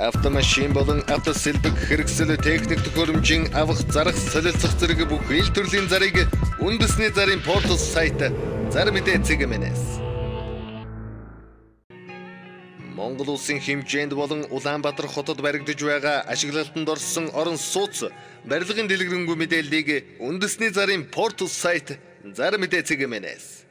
Автомашин болон автосэлбэг хэрэгсэл, техник төхөөрөмжийн авах, зарах, солилцох зэрэг бүх ил төрлийн зарыг үндэсний зарын портал сайт зар мэдээ цэгмэнэс. Монгол улсын хэмжээнд болон Улаанбаатар хотод баригдаж байгаа ашиглалтанд орсон орон сууц барилгын дэлгэрэнгүй мэдээллийг үндэсний зарын портал сайт зар мэдээ цэгмэнэс.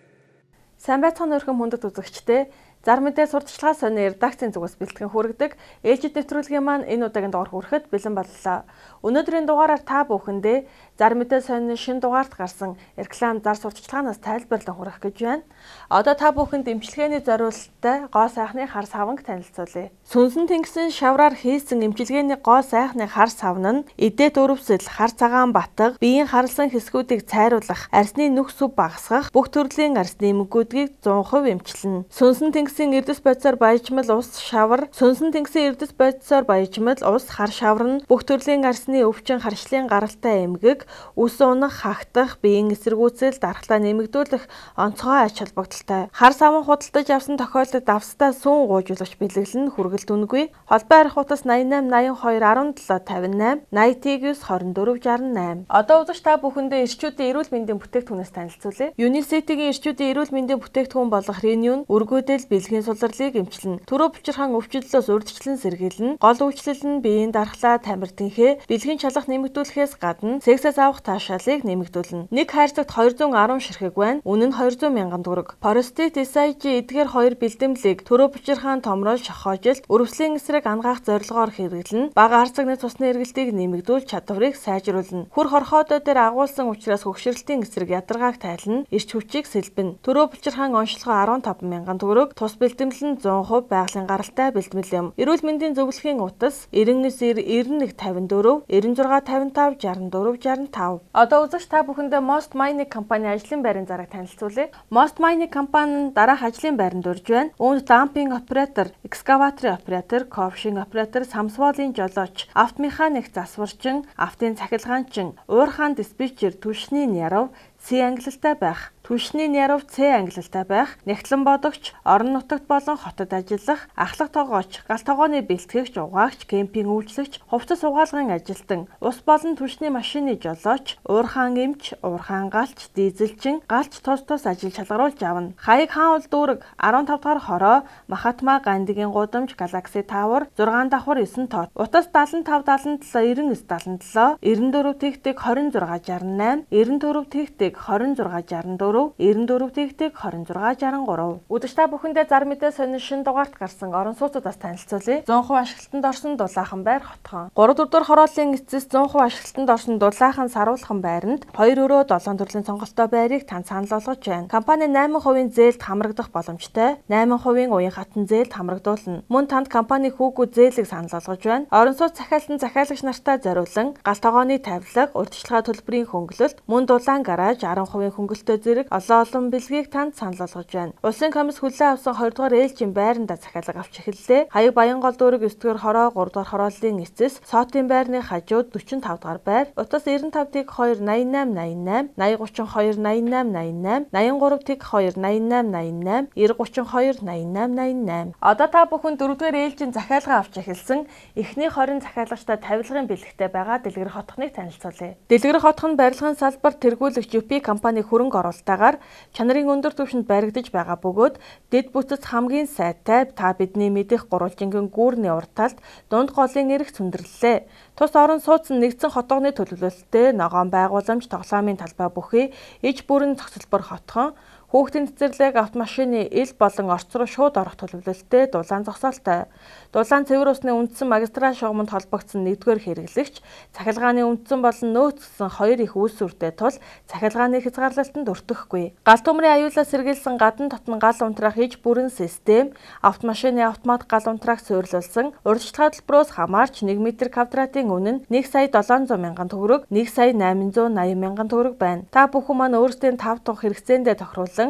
Сайн байцгаана өрхөн хүндэт үзэгчдээ. Зар мэдээ сурталчилгаа сонины редакцийн зүгээс бэлтгэн хүргэдэг ээлжид нэвтрүүлгийн маань энэ удаагийн дугаар хүрэхэд бэлэн боллоо. Өнөөдрийн дугаараар та бүхэндээ зар мэдээ сонины шинэ дугаарт гарсан реклам зар сурталчилгаанаас тайлбарлан хүргэх гэж байна. Одоо та бүхэнд эмчилгээний зориулттай гоо сайхны хар савнг танилцуулъя. Сүнсэн тэнгисийн шавраар хийсэн эмчилгээний гоо сайхны хар савн нь эдээ дөрвсэл, хар цагаан батга, биеийн харлсан хэсгүүдийг цайруулах, арсны нүх сүв багасгах, бүх төрлийн арсны эмгэгүүдгийг 100% эмчилнэ. Сүнсэн тэнгисийн эрдэс бодисоор баяжмал ус шавар, сүнсэн тэнгисийн эрдэс бодисоор баяжмал ус хар шавар нь бүх төрлийн арсны өвчин харшлын гаралтай эмгэг, үс унах, хагтах, биеийн эсэргүүцэл, дархлаа нэмэгдүүлэх онцгой ач холбогдолтой. Хар савн худалдаж авсан тохиолдолд давстай сүүн гуйжуулагч бэлэглэл нь хүргэлт үнэгүй. Холбоо арих утас 88 82 17 58 89 24 68. Одоо үзэгч та бүхэндээ эрчүүдийн эрүүл мэндийн бүтээгдэхүүнээс танилцуулъя. Unicity-гийн эрчүүдийн эрүүл мэндийн бүтээгдэхүүн болох Renew нь өргөдөл бэлгийн суларлыг эмчилнэ. Түрүү булчирхаан өвчлөлөөс урьдчилан сэргийлнэ. Гол үйлчлэл нь биеийн дархлаа, тамир тэнхээ, бэлгийн чалах нэмэгдүүлэхээс гадна сексээс авах таашаалыг нэмэгдүүлнэ. Нэг хайрцагт 210 ширхэг байна. Үнэ нь 200 мянган төгрөг. Простит SIG эдгээр хоёр бэлтгэлийг түрүү булчирхаан томрол шохоожилт, өрөвслийн эсрэг ангаах зорилгоор хэрэглэнэ. Бага харцагны цусны эргэлтийг нэмэгдүүлж чадварыг сайжруулна. Хүр хорхоодоо дээр агуулсан учраас хөгшрөлтийн эсрэг ядаргааг тайлна, эрч хүчийг сэлбэнэ. Түрүү булчирхаан онцлогоо 15 мянган төгрөг, тус бэлтгэл нь 100% байгалийн гаралтай бэлтгэл юм. Эрүүл мэндийн зөвлөхийн утас 99 91 54 96 55 64 65. Одоо үзэгч та бүхэндээ Most Mining компани ажлын байрын зарыг танилцуулъя. Most Mining компани нь дараах ажлын байранд урьж байна. Үүнд дампинг оператор, экскаваторын оператор, ковшинг оператор, самсволын жолооч, автомеханик засварчин, автын цахилгаанчин, уурхаан диспетчер, түлшний нярав, С ангилалтай байх, түлшний нярав С ангилалтай байх, нягтлан бодогч, орон нутагт болон хотод ажиллах, ахлах тогооч, гал тогооны бэлтгэгч, угаагч, кемпинг үйлчлэгч, хувцас угаалгын ажилтан, ус болон түлшний машины жолооч, уурхаан эмч, уурхаан галч, дизелчин, галч тус тус ажил шалгаруулж авна. Хаяг хаан уул дүүрэг 15 дугаар хороо, Махатма Гандигийн гудамж, Galaxy Tower 6 давхар 9 тоо. Утас 75 77 99 77 94 тэгтэг 26 68 94 тэгтэг 26 64 94 тэгтэг 26 63. Үзэгч та бүхэндээ зар мэдээ сонин шинэ дугаарт гарсан орон сууцудаас танилцуулъя. 100% ашиглалтанд орсон дулаахан байр хотхон. 3 4 дугаар хорооллын эцэс 100% ашиглалтанд орсон дулаахан саруулхан байранд 2 өрөө 7 төрлийн сонголттой байрыг танд санал болгож байна. Компани 8% зээлд хамрагдах боломжтой. 8% уян хатан зээлд хамрагдуулна. Мөн танд компани хүүгүү зээлийг санал болгож байна. Орон сууц захиалтан захиалагч нартай зориулан гал тогооны тавилга, урьдчилгаа төлбөрийн хөнгөлөлт, мөн дулаан гараж 10% хөнгөлөлтөй зэрэг олон бэлгийг танд санал болгож байна. Улсын комисс хүлээн авсан 2 дугаар ээлжийн байранда захиалга авч эхэллээ. Хаяг Баянгол дүүрэг 9 дугаар хороо 3 дугаар хорооллын эцэс Сотын байрны хажууд 45 дугаар байр. Утас 95 тэг 2 88 88 80 32 88 88 83 тэг 2 88 88 90 32 88 88. Одоо та бүхэн 4 дугаар ээлжийн захиалга авч эхэлсэн эхний 20 захиалагчтай тавилгын бэлэгтэй байгаа Дэлгэр хотхныг танилцуулъя. Дэлгэр хотхон барилгын салбар тэргүүлэгч UP компани хөрөнгө оруулалтаагаар чанарын өндөр түвшинд баригдаж байгаа бөгөөд дэд бүтц хамгийн сайтай та бидний мэдих гурвалжингын гүүрний урд талд дунд голын эрх цүндэрлээ. Тус орон сууц нь нэгдсэн хотгоны төлөвлөлттэй ногоон байгууламж, тоглоомын талбай бүхий иж бүрэн зохицолбор хотхон Хүүхдийн цэцэрлэг автомашины ил болон орц руу шууд орох төлөвлөлттэй дулаан зогсоолтой. Дулаан цэвэр усны үндсэн магистрал шугамд холбогдсон нэгдүгээр хэрэглэгч, цахилгааны үндсэн болон нөөцлөсөн хоёр их үйлсвэртэй тул цахилгааны хязгаарлалтанд өртөхгүй. Гал төмрийн аюулаас сэргийлсэн гадна дотн гал унтраах иж бүрэн систем, автомашины автомат гал унтраах суйрлуулсан урьдчилгаа төлбөрөөс хамаарч 1 м квадратын үнэ нь 1 сая 700 мянган төгрөг, 1 сая 880 мянган төгрөг байна. Та бүхэн маань өөрсдийн 5 дахь хэрэгцээндээ тохируулан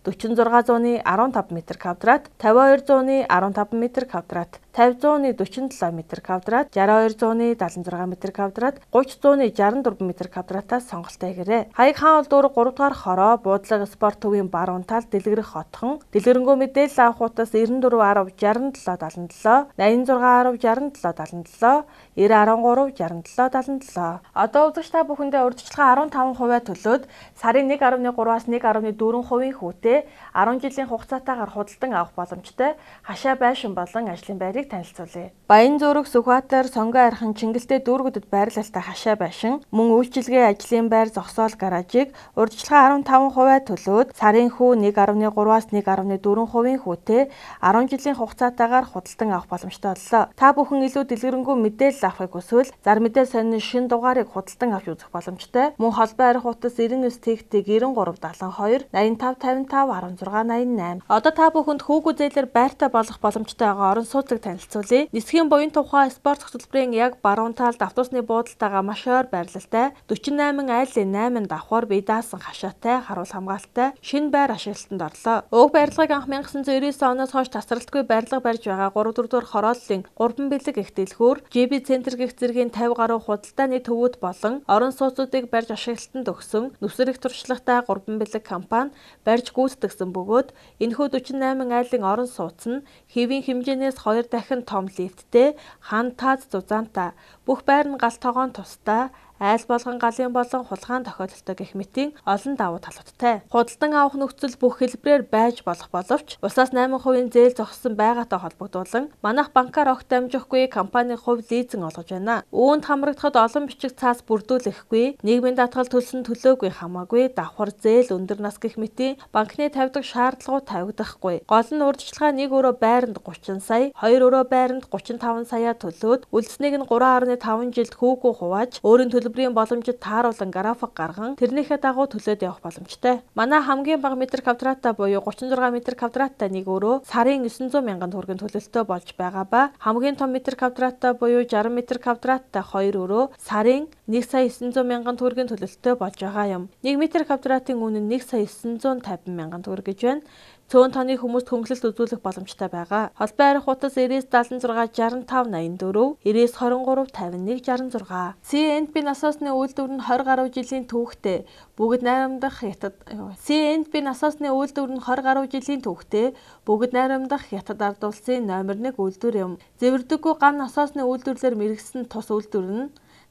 46.15 м квадрат, 52.15 м квадрат, 50.47 м квадрат, 62.76 м квадрат, 30.64 м квадратаас сонголттой гэрээ. Хаяг хаан уул дүүрэг 3 дугаар хороо буудлага спорт төвийн баруун талд дэлгэрэх хотхон. Дэлгэрэнгүй мэдээлэл авах утас 94 10 67 77 86 10 67 77 90 13 67 77. Одоо үзэгч та бүхэндээ урьдчилгаа 15% төлөөд сарын 1.3-аас 1.4% хүүтэй 10 жилийн хугацаатаагаар худалдан авах боломжтой хашаа байшин болон ажлын байрыг танилцуулъя. Баян зөөрөг Сүхбаатар Сонгон архан Чингэлтэй дүүргүүдэд байрлалтай хашаа байшин мөн үйлчилгээ ажлын байр зогсоол гаражийг урьдчилгаа 15% төлөөд сарын хүү 1.3-аас 1.4% хүүтэй 10 жилийн хугацаатаагаар худалдан авах боломжтой боллоо. Та бүхэн илүү дэлгэрэнгүй мэдээлэл авахыг хүсвэл зар мэдээ сонины шинэ дугаарыг худалдан авч үзэх боломжтой. Мөн холбоо арих утас 99 тэгтэг 93 72 85 55 16 88. Одоо та бүхэнд хүүгүү зээлээр байртай болох боломжтой байгаа орон сууцыг танилцуулъя. Нисхийн буян тухай спорт хөтөлбөрийн яг баруун талд автобусны буудалтайгаа маш ойр байрлалтай 48 айлын 8 давхар бие даасан хашаатай харуул хамгаалалттай шинэ байр ашиглалтанд орлоо. Уг барилгыг анх 1999 оноос хойш тасралтгүй барилга барьж байгаа 3 4 дугаар хорооллын 3 бэлэг их дэлгүүр, JB центр гэх зэргийн 50 гаруй худалдааны төвүүд болон орон сууцуудыг барьж ашиглалтанд өгсөн нүсэр их туршлагатай 3 бэлэг компани барьж гүйцэтгэсэн бөгөөд энэхүү 48 айлын орон сууц нь хэвийн хэмжээнээс 2 дахин том лифттэй, хан тааз зузаантай, бүх байр нь гал тогоон тустай, айл болгон галын болон хулгаан тохиолдолтой гэх мэтийн олон давуу талуудтай. Худалдан авах нөхцөл бүх хэлбэрээр байж болох боловч улсаас 8% зээл зогссон байгаатай холбогдуулан манайх банкар огт дамжихгүй компани хувь лизинг олгож байна. Үүнд хамрагдахад олон бичиг цаас бүрдүүлэхгүй, нийгмийн даатгал төлсөн төлөөгүй хамаагүй давхар зээл өндөр нас гэх мэтийн банкны тавьдаг шаардлагууд тавигдахгүй. Гол нь урьдчилгаа нэг өрөө байранд 30 сая, хоёр өрөө байранд 35 саяа төлөөд үлдснийг нь 3.5 жилд хүүгүй хувааж өөрийн төлбөрийн боломжид тааруулан график гарган тэрнийхээ дагуу төлөөд явах боломжтой. Манай хамгийн бага метр квадраттай буюу 36 метр квадраттай нэг өрөө сарын 900 мянган төгрөгийн төлөлтөө болж байгаа ба хамгийн том метр квадраттай буюу 60 метр квадраттай хоёр өрөө сарын 1 сая 900 мянган төгрөгийн төлөлтөө болж байгаа юм. 1 метр квадратын үнэ нь 1 сая 950 мянган төгрөг гэж байна. Цөөн тооны хүмүүст хөнгөлөлт үзүүлэх боломжтой байгаа. Холбоо арих утас 99 76 65 84 99 23 51 66. CNP насосны үйлдвэр нь 20 гаруй жилийн түүхтэй бүгд найрамдах хятад CNP насосны үйлдвэр нь 20 гаруй жилийн түүхтэй бүгд найрамдах хятад ард улсын номер 1 үйлдвэр юм. Зэвэрдэггүй гам насосны үйлдвэрлэлээр мэргэсэн тус үйлдвэр нь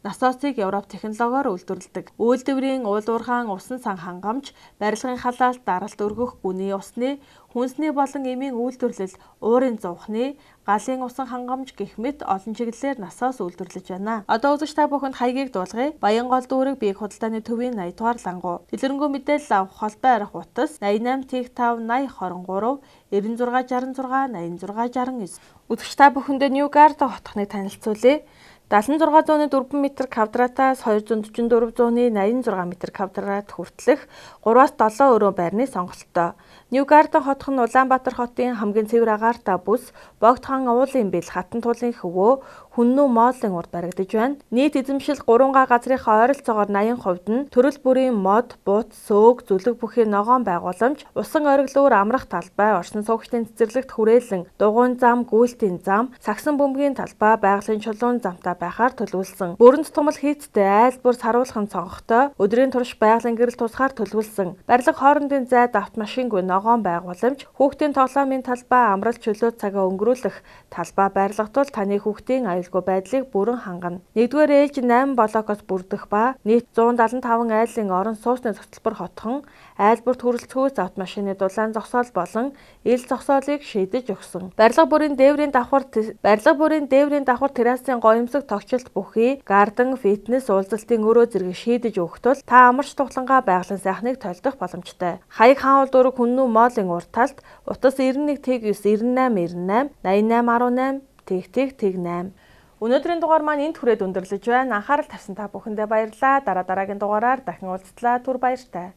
насосыг Европ технологиор үйлдвэрлэдэг. Үйлдвэрийн уул уурхаан усан сан хангамж, барилгын халаалт, даралт өргөх, гүний усны, хүнсний болон эмийн үйлдвэрлэл, уурын зуухны, галын усан хангамж гэх мэт олон чиглэлээр насос үйлдвэрлэж байна. Одоо үзэгч та бүхэнд хаягийг дуулгая. Баянгол дүүрэг биег худалдааны төвийн 80 дугаар лангуу. Дэлгэрэнгүй мэдээлэл авах холбоо арих утас 88 5 80 23 96 66 86 69. Үзэгч та бүхэндээ New Garden хотхныг танилцуулъя. 76.4 м квадратаас 244.86 м квадрат хүртэлх 3-7 өрөө байрны сонголттой. New Garden хотх нь Улаанбаатар хотын хамгийн цэвэр агаартай бүс, Богд хаан уулын бэл, Хатан туулын хөвөө, Хүннү моолын урд баригдаж байна. Нийт эзэмшил 3 га газрынхаа ойролцоогоор 80% нь төрөл бүрийн мод, бут, сөөг, зүлэг бүхий ногоон байгууламж, усан ориглоор амрах талбай, орсон суугчдын цэцэрлэгт хүрээлэн, дугуйн зам, гүйлтийн зам, сагсан бөмбөгийн талбай, байгалийн чулуун замтай байхаар төлөвлөсөн. Бүрэн тутамл хийцтэй айл бүр саруулхан цонхтой, өдрийн турш байгалийн гэрэл тусгаар төлөвлөсөн. Барилга хоорондын зайд автомашингүй ногоон байгууламж, хүүхдийн тоглоомын талбай, амралт чөлөө цагаа өнгөрүүлэх талбай байрлагдвал таны хүүхдийн аюулгүй байдлыг бүрэн хангана. Нэгдүгээр ээлж 8 блокоос бүрдэх ба нийт 175 айлын орон сууцны цогцлбор хотхон айл бүрт хүрэлцгүйц автомашины дулаан зогсоол болон ил зогсоолыг шийдэж өгсөн. Барилга бүрийн дээврийн давхар террасын гоёмсог тогтчлт бүхий гарден, фитнес, уулзалтын өрөө зэрэг шийдэж өгөх тул та амарч тухлангаа байгалийн сайхныг толдох боломжтой. Хаяг хаан уул дүүрэг Хүннү моолын урд талд утас 91 тэг 9 98 98 88 18 тэг тэг тэг 8. Өнөөдрийн дугаар маань энд хүрээд өндөрлөж байна. Анхаарал тавьсан та бүхэндээ баярлалаа. Дараа дараагийн дугаараар дахин уулзтлаа. Түр баяртай.